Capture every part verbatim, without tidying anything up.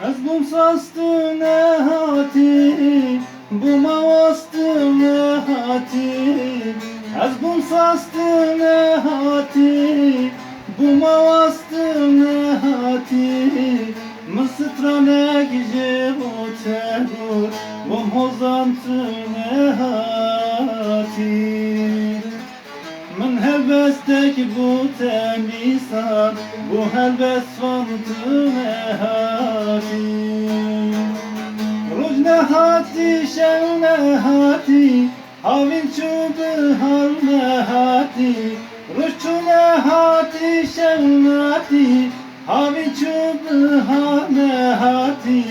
Ez bûm saz tu nehatî, bûma was tu nehatî. Ez bûm saz tu nehatî, bûma was tu nehatî. Min stranek ji bo te got, bûm hozan tu nehatî. Min helbestek bo te nîsan, bo helbestvan tu nehatî. Roj nehatî, şev nehatî, havîn çû bihar nehatî. Roj çû nehatî, şev nehatî, havîn çû bihar nehatî.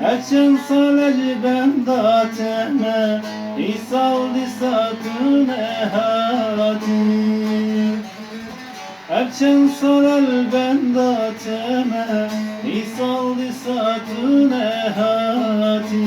Her çend sal ez ji benda te me, îsal dîsa tu nehatî. Her çend sal ez li benda te me, îsal dîsa tu nehatî.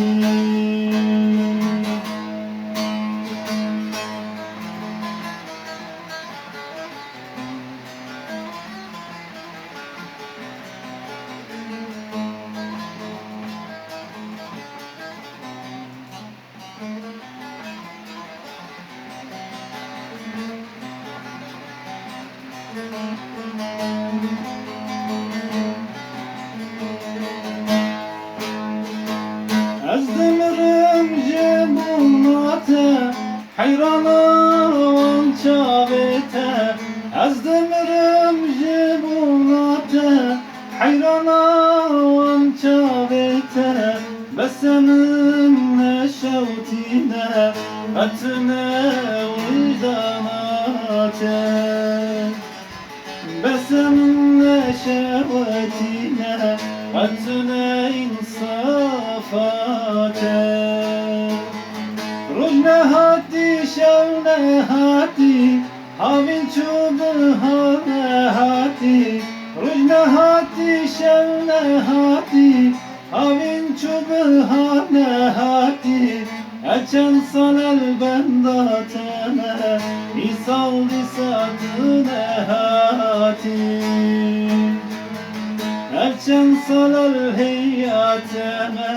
Ez dimirim ji bona te, heyrana wan çavê te. Ez dimirim ji bona te, heyrana wan çavê te. Bes e min neşewtîne, qet ne wijdana te. Bes e min neşewtîne, qet ne însafa te. Roj nehatî, şev nehatî, havîn çû bihar nehatî. Roj nehatî, şev nehatî, havîn çû bihar nehatî. Her çend sal ez li benda te me, îsal dîsa tu nehatî. Her çend sal ez li hêya te me,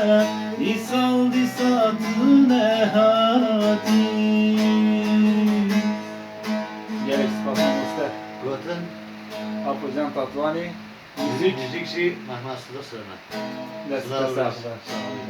îsal dîsa tu nehatî. Gelek spas mamoste. Gotin. Apo Can Tatwanî. Muzîk. Muzîk jî Mehmet Sıla Sürmen. Dest Sıla sax be. Sağ olun.